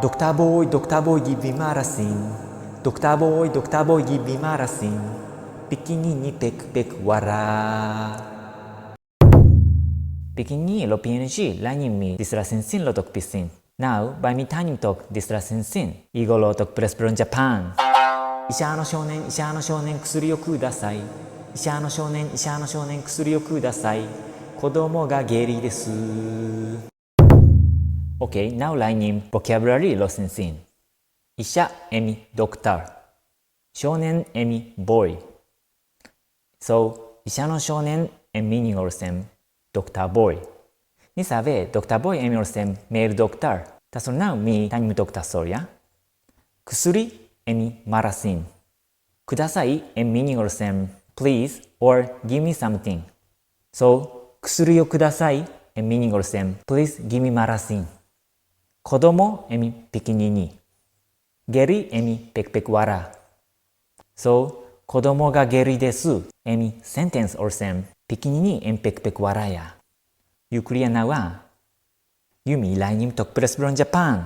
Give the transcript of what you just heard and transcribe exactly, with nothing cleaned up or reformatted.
Dokta boi, dokta boi, givim marasin. Dokta boi, dokta boi, givim marasin. Pikinini pekpek wara. Pikinini lo P N G, lainim mi dispela sinsin lo tok pisin. Nau, bai mi tanim tok dispela sinsin i go lo tok ples bilong Japan. 医者の少年、医者の少年、 kusuri o kudasai. 医者の少年、医者の少年、 kusuri o kudasai. Kodomo ga geri desu. Oke, nau lainim vocabulary lo sinsin. 医者 em i dokta. 少年 em i boi. So, 医者の少年 em mining olsem dokta boi. Mi save, dokta boi em i olsem mel dokta. Tasol nau mi tanim tok tasol, ya. Kusuri em i marasin. Kudasai em mining olsem please or give me something. So, kusuri o kudasai em mining olsem please give me marasin. Kodomo em i pikinini. Geri em i pekpek wara. So, kodomo ga geri desu em i sentens olsem pikinini em pekpek wara ya. Yu klia nau a? Yumi lainim tok ples bilong Japan.